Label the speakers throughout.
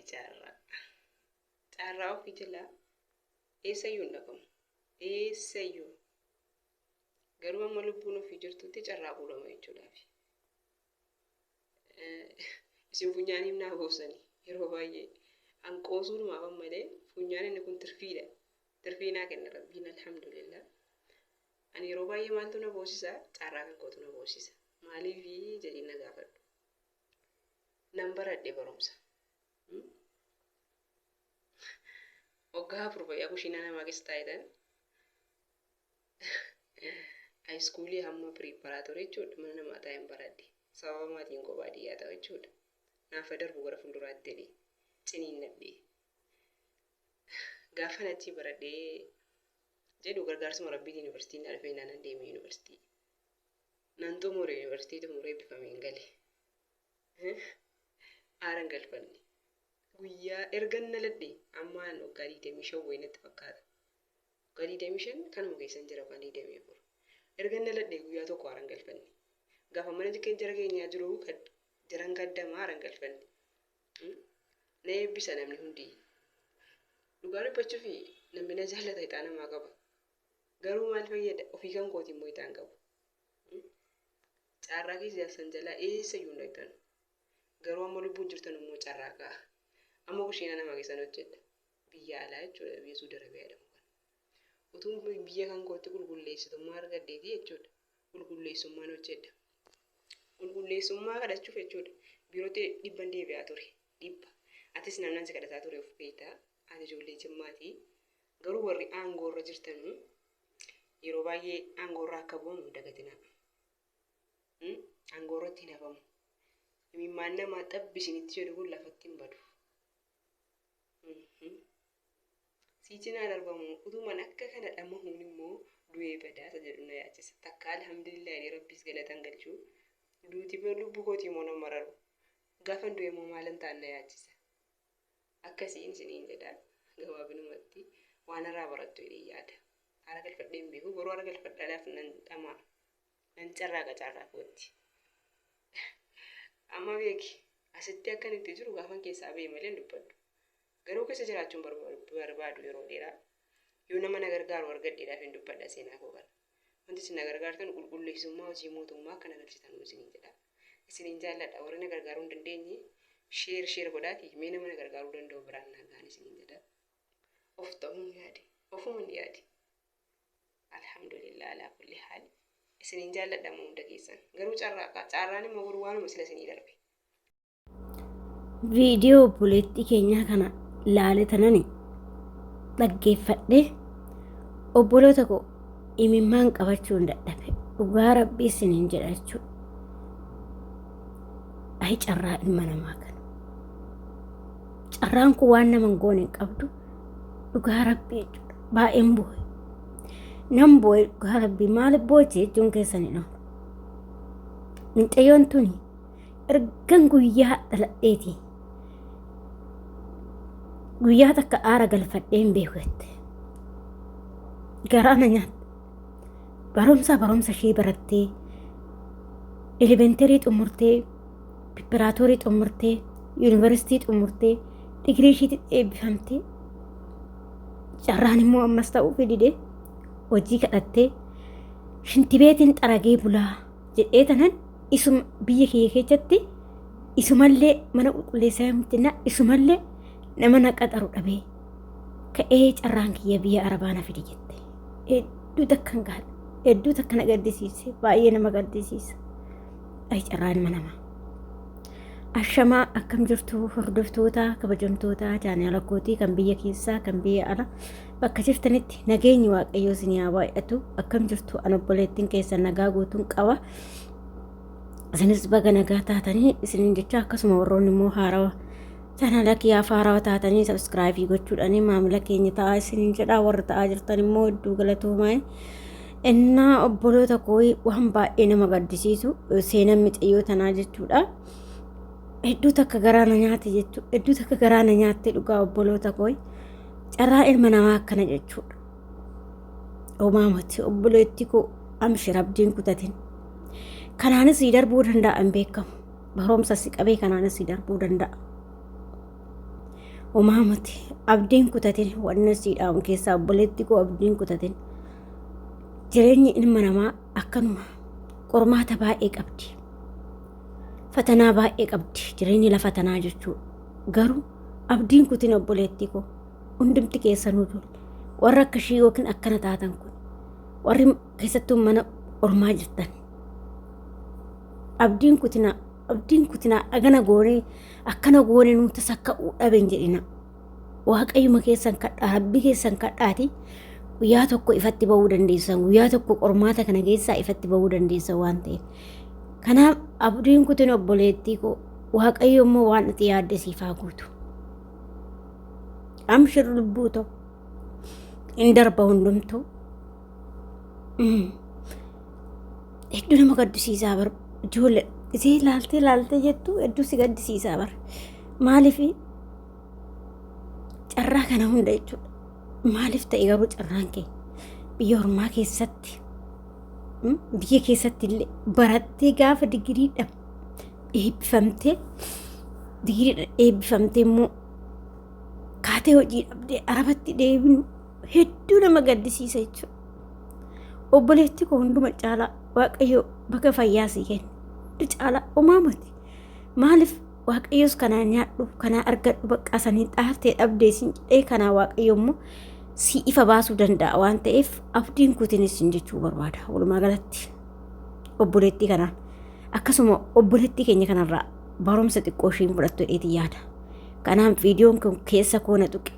Speaker 1: Ay carraa. Caarraa ofii jalaa eessayyuu hin dhaqamu. Eessayyuu. Garuu amma lubbuun ofii jirtutti carraaquudhama jechuudhaafi. Isin funyaaniin naa goosani yeroo baay'ee. An qoosuudhumaafan malee funyaan inni kun tirfiidha. Tirfii naa kenna Rabbiin, alhamdulillah. Ani yeroo baay'ee maaltu na boosisa? Carraa kan kootu na boosisa. Maaliifi jedhii na gaafadhu. Nan baradhe barumsa. Waggaa 4 fayyaa kushiinaa namaa keessa taa'etan haayiskuulii hamma piriiparaatorii jechuudha mana namaa taa'een baradhe. Sababa maatiin koo baadiyyaa ta'u jechuudha. Naaf haa darbu gara fuulduraatti jedhee ciniinnadhe. Gaafan achii baradhee jedhu gargaarsuma Rabbiitiin yuunivarsiitiin na dhufee nan deeme yuunivarsiitii. Nan xumure, yuunivarsiitii xumuree eebbifameen gale. Aara hin galfanne. Guyyaa ergan dhaladhe ammaan waggaa 25 wayii natti fakkaata. Waggaa 25 kanuma keessan jira, yookaan 24. Ergan dhaladhe guyyaa tokko aara hin galfanne. Gaafa mana jara keenyaa jiru jaran kaddamaa aara hin galfanne. Na eebbisa namni hundi. Dhugaa dubbachuuf namni na jaallata, ixaa namaa qaba. Garuu maal fayyada, ofii kan kooti immoo ixaa hin qabu. Carraa keessa san jalaa eessayyuu hin dhaqxan. Garuu amma lubbuun jirtan immoo carraaqaa. Amma kushiina namaa keessan hojjedha. Biyya alaa jechuudha, biyya Suudi Arabiyaa jedhamu kana. Utuun biyya kan kootti qulqulleessitummaa argadheeti jechuudha. Qulqulleessummaan hojjedha. Qulqulleessummaa kadhachuuf jechuudha. Biirootti dhibban deebi'aa ture. 100. Atis namnan si kadhataa ture of beekta. Ani ijoollee Jimmaati. Garuu warri aangoo irra jirtanu yeroo baay'ee aangoo irraa akka bu'amu hin dagatinaa. Aangoo irratti hin hafamu. Imimmaan namaa xabbi isinitti jedhu kun lafatti hin badu. Sii cinaa darbamu utuman akka kana dhamahuun immoo du'ee badaa isa jedhu na yaachisa. Takka alhamdulillah jedhee Rabbiis galatan galchuu, duuti lubbuu kootii immoo nan mararu. Gaafan du'e immoo maalan ta'an na yaachisa. Akkasiin isiniin jedha, gabaabinumatti waan irraa barattu jedhee yaada. Haara galfadhee hin beeku, garuu haara galfadhaadhaaf nan dhamaa. Nan carraaqa carraa kootti. Amma beeki, asitti akkan itti jiru gaafan keessaa ba'e malee hin dubbadhu. Garuu keessa jiraachuun barbaadu yeroo dheeraa. Yoo nama na gargaaru argadheedhaaf hin dubbadha seenaa koo kana. Wanti isin na gargaartan qulqulleessummaa hojii mootummaa akka na galchitan isiniin jedha. Isiniin jaalladha. Warri na gargaaruu hin dandeenye share share godhaatii mee nama na gargaaruu danda'u biraan naa gahan isiniin jedha. Of ta'uun yaade. Ofuman yaade. Alhamdulillah alaa kulli haal. Isiniin jaalladha moo hunda keessan. Garuu carraaqa. Carraan immoo garuu waanuma sila isinii darbe.
Speaker 2: Viidiyoo obboleettii keenyaa kana laale tanani dhaggeeffadhe, obboloota koo, imimmaan qabachuu hin dadhabe, dhugaa Rabbii isiniin jedha jechuudha. Ayi carraa ilma namaa kana. Carraan kun waan nama hin goone hin qabdu, dhugaa Rabbii jechuudha. Baay'een boo'e. Nan boo'e dhugaa Rabbii. Maaliif boo'e jechuun keessan hin oolu. Mucayyoon tuni ergan guyyaa dhaladheeti guyyaa takka aara galfadhee hin beeku jette. Garaa na nyaatte. Barumsa ishee barattee, elementerii xumurtee, pipiraatoorii xumurtee, yuunivarsiitii xumurtee, digirii ishiitti eebbifamtee, carraan immoo ammas ta'uufi didee hojii kadhattee shintibeetiin xaragee bulaa jedhee tanan isuma biyya kiyya keessatti isumallee mana qulqulleessaa yommuu isumallee nama na qaxaru dhabee ka'ee carraan kiyya biyya arabaa na fide jette. Hedduu takkan gaadha. Hedduu takka na gaddisiise. Baay'ee nama gaddisiisa. Ay carraa ilma namaa. Ashamaa, akkam jirtu hordoftoota kabajamtoota chaanaala kootii, kan biyya keessaa kan biyya ala bakka jirtanitti nageenyi Waaqayyoo isin haa baay'atu. Akkam jirtu? An obboleettiin keessan nagaa guutuun qaba. Isinis baga nagaa taatanii isiniin jecha, akkasuma warroonni immoo haarawa chaanaala kiyyaaf haarawa taatanii subscribe gochuudhaan maamila keenya ta'aa isiniin jedha. Warra ta'aa jirtan immoo hedduu galatoomaa. Innaa obboloota koo, waan baay'ee nama gaddisiisu seenaan mixiyyoo tanaa jechuudha. Hedduu takka garaa na nyaate jechuudha. Hedduu takka garaa na nyaatte dhugaa, obboloota koo. Carraa ilma namaa akkana jechuudha. Homaa miti, obboleetti koo, amshir, abdiin kutatin. Kanaanis si darbuu danda'a, hin beekamu. Barumsa si qabee kanaanis si darbuu danda'a. Homaa miti abdiin kutatin wanna sii dhaamu keessaa obboleetti koo abdiin kutatin. Jireenyi ilma namaa akkanuma qormaata baay'ee qabdi. Fatanaa baay'ee qabdi jireenyi lafa tanaa jechuudha. Garuu abdiin kutin obboleettii koo hundumti keessanuu ijoollee warra akka ishii yookiin akkana taatan kun warri keessattuu mana ormaa jirtan abdiin kutinaa abdiin kutinaa agana goonee akkana goonee nuti sakka'uu dhabe hin jedhina. Waaqayyuma keessan kadhaa rabbi keessan kadhaati guyyaa tokko ifatti ba'uu dandeessan guyyaa tokko qormaata kana keessaa ifatti ba'uu dandeessan waan ta'eef. Kanaaf abdiin kutin obboleettii koo waaqayyo immoo waan ati yaadde siif haa guutu. Amshir lubbuu ta'u hin darba hundumtuu. Hedduu nama gaddisiisaa bar ijoollee isee laaltee laaltee jettu hedduu si gaddisiisaa bar maaliif carraa kana hunda jechuudha maaliif ta'e garuu carraan kee biyya ormaa keessatti biyya keessatti illee barattee gaafa digiriidha eebbifamtee digiriidha eebbifamtee immoo kaatee hojii dhabdee arabatti deebinu hedduu nama gaddisiisa jechuudha. Obboleetti koo hunduma caalaa Waaqayyo baga fayyaa sii kenne. Hundi caalaa homaa miti. Maaliif Waaqayyos kanaa nyaadhu kanaa argadhu baqqaa sanii xaartee dhabdee siin jedhee kanaa Waaqayyo immoo si ifa baasuu danda'a waan ta'eef abdiin kutinis sin jechuu barbaada. Walumaa galatti obboleettii kanaan akkasuma obboleettii keenya kanarraa barumsa xiqqoo ishiin fudhattu jedheetiin yaada. Kanaaf viidiyoon kun keessa koo na tuqe.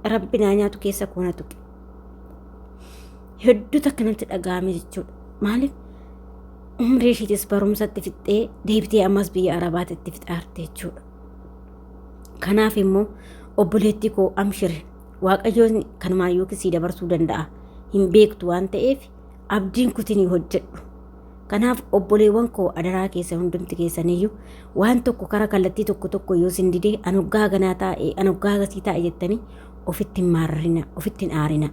Speaker 2: Rabbi naa nyaatu keessa koo na tuqe. Hedduu takka natti dhaga'ame jechuudha. Maaliif umrii ishiitis barumsatti fixxee deebitee ammas biyya Arabaatti itti fixaarte jechuudha. Kanaaf immoo obboleettii koo amshiri waaqayyoon kanumaan yookiin sii dabarsuu danda'a hin beektu waan ta'eef abdiin kutinii hojjedhu. Kanaaf obboleewwan koo adaraa keessa hundumti keessaniyyuu waan tokko kara kallattii tokko tokko yoo sin didee an hoggaa ganaa taa'e an hoggaa gasii taa'e jettanii ofitti hin maararina ofitti hin aarina.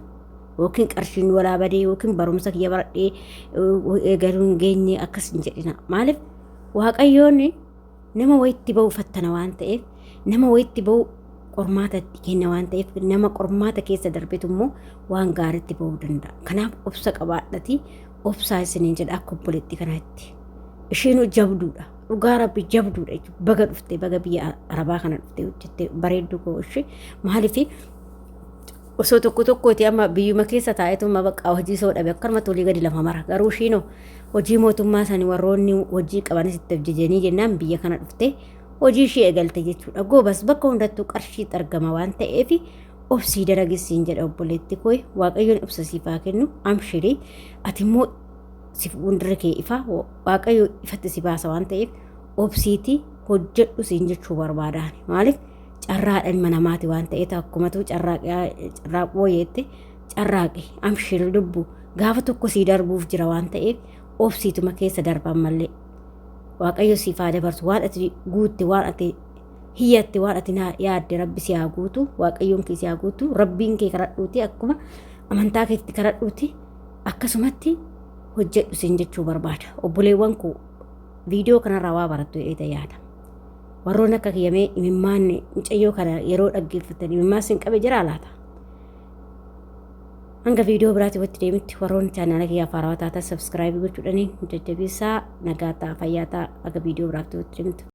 Speaker 2: Yookiin qarshiin walaa badee yookiin barumsa kiyya baradhee eegaluu hin geenye akkas hin jedhina. Maaliif waaqayyoon nama wayitti ba'u fattana waan ta'eef nama wayitti ba'u qormaata itti kenna waan ta'eef nama qormaata keessa darbetu immoo waan gaariitti ba'uu danda'a. Kanaaf obsa qabaadhati obsaa isiniin jedha akka obboleettii kanaatti. Isheen jabduudha. Dhugaa rabbi jabduudha jechuudha. Baga dhufte baga biyya arabaa kana dhufte hojjette bareedduu koo ishee maaliif osoo tokko tokkooti amma biyyuma keessa taa'etu amma bakka hojii soo dhabe akkanumatti olii gadi lafa mara garuu ishiinoo hojii mootummaa sani warroonni hojii qabanis itti hojjetanii jennaan biyya kana dhufte hojii ishee eegalte jechuudha. Goobas bakka hundattuu qarshii argama waan ta'eef obsii dalagisiin jedha obboleetti koo waaqayyoon obsa siif haa kennu amshirii ati immoo si fuuldura kee ifa waaqayyo ifatti si baasa waan ta'eef obsiitii hojjedhu siin jechuu barbaadaan maaliif carraadha ilma namaati waan ta'eef akkumatu carraaqoo jeette carraaqi amshir lubbu gaafa tokko sii darbuuf jira waan ta'eef obsiituma keessa darban mallee waaqayyo siif haa dabarsu waan ati guutte waan ati hiyyatte waan ati yaadde rabbi si haa guutu waaqayyoon kee si haa guutu rabbiin kee kadhadhuuti akkuma amantaa keetti kadhadhuuti akkasumatti hojjedhu siin jechuu barbaada obboleewwan koo viidiyoo kanarraa waa barattu jedhee yaada. Warroon akka kiyyamee imimmaan mucayyoo kana yeroo dhaggeeffatan imimmaan sin qabe jira laata? Hanga viidiyoo biraatti walitti deemitti warroon chaanaala kiyyaaf haarawaa taatan sabskraayibii gochuudhaan jajjabeessaa nagaa ta'a fayyaa ta'a haga viidiyoo biraatti walitti deemitti.